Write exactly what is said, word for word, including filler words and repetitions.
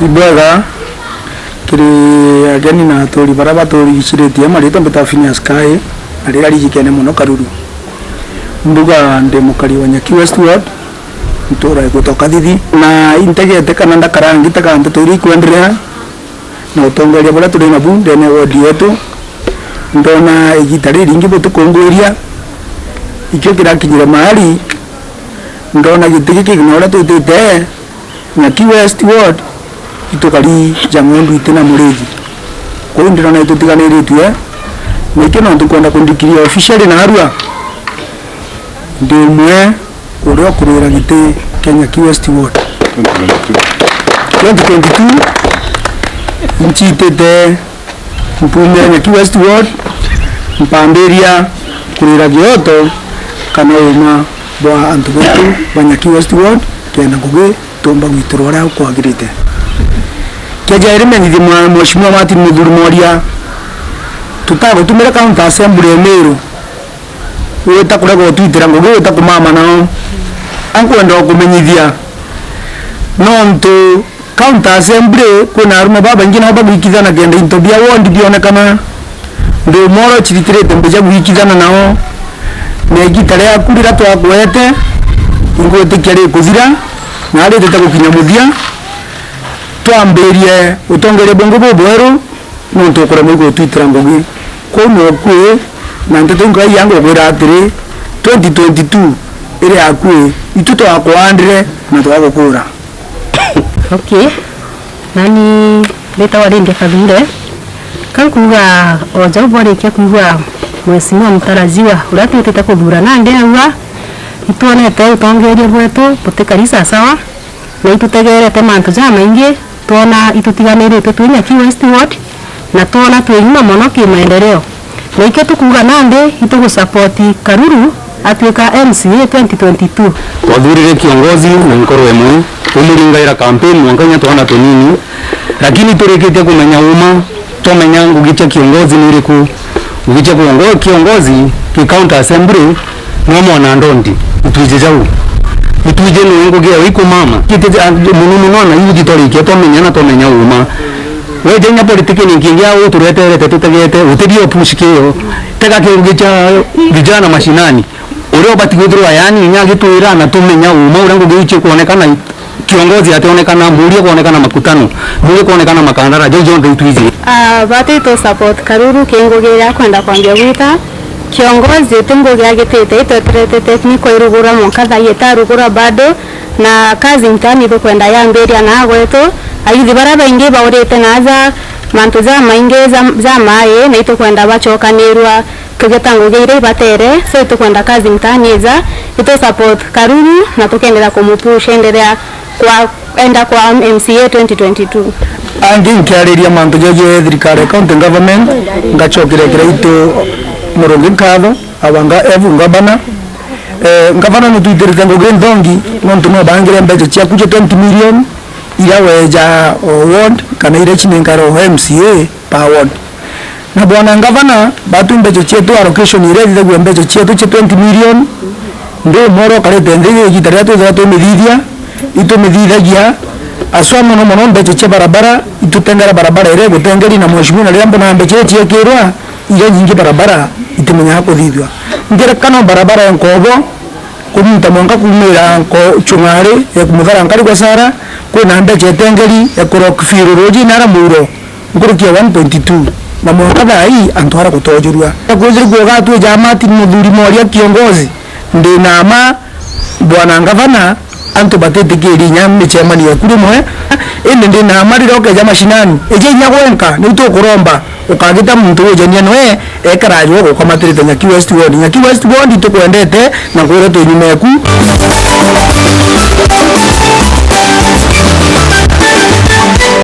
Ibwega kiri ageni na aturi baria baturigiciritie. Maritwa mbita Phineas Kaai, na riria rijikene mono Karuru. Mbuga ndi mukari wa Nyaki West Ward, ntura igwitwa Kathithi, na integete kana ndakara ngitega nteto iria ikwenderea na utongeria buria turi nabu ndene ya ward yetu. Ndona igita riringi butikungwiria, ikio kirakinyire mahali ndona giti giki na uria twitite Nyaki West Ward, itukari ja ng'ondu iti na murithi. Kwou ndirona itutiganiritue, na ikio nontu kwenda kundikiria officially narua ndi umwe uria ukurwira giti kia Nyaki West Ward. Twenty twenty-two, ncitite mpume Nyaki West Ward, mpambiria kurwira gioto kana uma bwa antu betu ba Nyaki West Ward, kenda ngugi tumba gwitirwa uria kwagirite. Kia jairi menyithie mwa-, Mheshimiwa Martin Muthuri Moria, tutagutumire County Assembly ya Meru, wita kurega utwitira ngugi, wita kumama nao. Ankwenda ukumenyithia, nontu County Assembly kwina arume babaingi nao bagwikithana kenda into bia ward bionekana. Ndi umwe uria uciritirite mbija gwikithana nao, na igita riaku riria twakwete ingwitikia rikuthira na ritite gukinya muthia. Twambirie utongeria bungi bubweru, nontu ukuremwa igutwitira ngugi. Kwou nokui, na nteto inkai yangu ukwira atiri, twenty twenty-two iri akui, itu twakwandire na twagukura. Okay. Nani mbitawa Lydia Kathure. Ka nkuuga o jau bwarikia kwigua Mheshimiwa mtarajiwa uria twitite kuthura nandi auga, itwonete utongeria bwetu butikari sasawa, na itutegerete mantu jamaingi, twona itutiganiritwe twi Nyaki West Ward, na twona twi nyuma mono kimaendeleo. Na ikio tukuuga nandi itugusupport Karuru atwika M C A twenty twenty-two. Twathurire kiongozi na nkoro imwe, tumuringaira campaign mwanka inya twana tunini, lakini turikitie kumenya uma, twamenya ngugi cia kiongozi ni iriku. Ngugi cia kuongo-, kiongozi ki county assembly no mwana ndondi, itwije jau. Itwije ni ngugi ya ikumama. Kiti ja-, muno muno na youth twarikia twamenya na twamenya uma. Weja inya politiki ni nkingi ya utureterete tutegete, utithia push kiyo. Tega kingi cha vijana mashinani. Uria ubati gwithirwa yani inya agitwira na tumenya uma uria ngugi icio kuonekana, kiongozi ationekana, muria kuonekana makutano, muria kuonekana makandara, jau jonthe itwiji. Ah, bati tu support Karuru ki ngugi iria akwenda kwambia gwita. Kiongozi ti ngugi agitite, itweterete technical irugurwa mwanka thaa itarugurwa bado, na kazi mtaani tukwenda yambiria na gwetu. Ayuthi baria baingi baurite na aja mantu jamaingi ja, ja mai, na itukwenda bacokanirwa. Tugeta ngugi iria ibatere, so itukwenda kazi mtaani ija, itu support Karuru na tukendera kumupush endelea kwa, enda kwa M C A twenty twenty-two. Angi nkiariria mantu jegie thirikari ya county government, ngacokera kiraitu Murungi nkatho, abanga evu ngavana. Eh, ngavana nutwitirite ngugi nthongi, nontu no bangire mbeca ciaku cia twenty million, iria weja o ward, kana iria cinenkara o M C A per ward. Na bwana ngavana, batu mbeca cietu, allocation iria ithithagua mbeca cietu cia twenty million, ndi umwe uria ukarite nthi igita riria twithagwa twimithithia, itumithithagia, aswa mono mono mbeca cia barabara, itutengera barabara iria igutengeri na mheshimiwa, na riria mbona mbeca iria ciekirwa, iria nyingi barabara itimenyaga kuthithua. Ngerekano, barabara ya Nkobo, kunyita mwanka kumira nko Chung'ari, ya kumuthara nkari gwa Sara, kwina mbeca itengeri ya kurock fill ruji nara muuro. Nkuruki ya one point two, na mwanka thaa ii antu ara gutojurua. Kwithirwa kuuga atwija Martin Muthuri Moria kiongozi, ndi na ma, bwana ngavana, antu batitikiria inya micemanio yaku rimwe, indi ndi na ma riria ukeja mashinani, ija inya gwenka, niu tukuromba, ukagita muntu ujania noe, ekara ajua gukomatirite Nyaki West Ward. Nyaki West Ward itukwendete, na kwira twi nyuma eku.